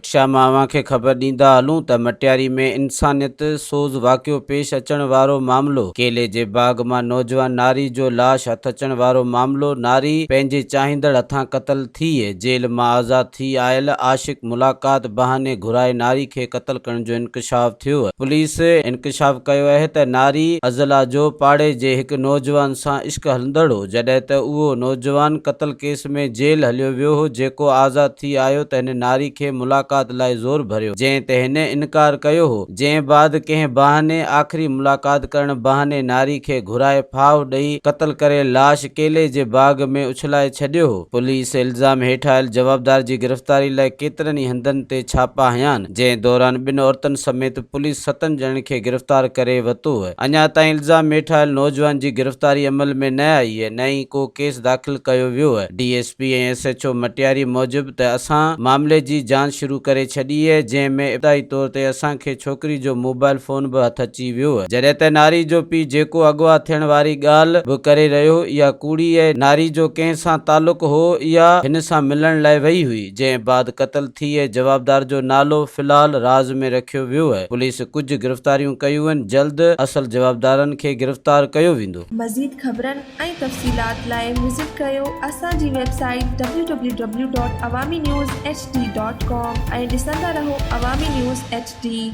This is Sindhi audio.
ڀٽ شاهه مان اوهان کي خبر ڏيندا هلون ته مٽياري ۾ انسانيت سوز واقعو پيش اچڻ وارو معاملو، ڪيلي جي باغ مان نوجوان ناري جو لاش هٿ اچڻ وارو معاملو، ناري پنهنجي چاهيندڙ هٿان قتل ٿي، جيل مان آزاد ٿي آيل عاشق ملاقات بهاني گهرائي ناري کي قتل ڪرڻ جو انڪشاف ٿيو. پوليس انڪشاف ڪيو اهي ته ناري اضلاع جو پاڙي جي هڪ نوجوان سان عشق هلندڙ هو، جڏهن ته اهو نوجوان قتل ڪيس ۾ جيل هليو ويو هو، جيڪو آزاد ٿي آيو ته هن ناري کي ملاقات لاء زور ڀريو، جنهن تي هن انڪار ڪيو هو، جنهن بعد ڪنهن بهاني آخري ملاقات ڪرڻ بهاني ناري کي گهرائي ڦاهو ڏئي قتل ڪري لاش ڪيلي جي باغ ۾ اڇلائي ڇڏيو هو. پوليس الزام هيٺ آيل جوابدار جي گرفتاري لاء ڪيترن ئي هنڌن تي ڇاپا هنيا. جنهن دوران ٻن عورتن سميت پوليس ستن ڄڻن کي گرفتار ڪري وتو. اڃا تائين الزام هيٺ آيل نوجوان جي گرفتاري عمل ۾ نه آئي ۽ نه ئي ڪو ڪيس داخل ڪيو ويو. D S P ۽ S H O Matiari موجب ته اسان معاملي جي جانچ شروع ڪري ڇڏي جنهن ۾ ابتدائي طور تي اسان کي ڇوڪري جو موبائل فون به هٿ اچي ويو. جڏهن ته ناري جو پيء جيڪو اغوا ٿيڻ واري ڳالهه به ڪري رهيو اها ڪوڙي ۽ ناري جو ڪنهن سان تعلق هو اها هن سان ملڻ لاء وئي هئي. جنهن بعد قتل ٿي ۽ جوابدار جو نالو في الحال راز ۾ رکيو ويو آهي، پوليس ڪجهه گرفتاريون ڪيون آهن، جلد اصل جوابدارن کي گرفتار ڪيو ويندو. مزيد خبرن ۽ تفصيلات لاء وزٽ ڪريو اسان جي website W W W dot Awami news H D dot com ۽ ڏسندا رهو عوامي نيوز ايڇ ڊي.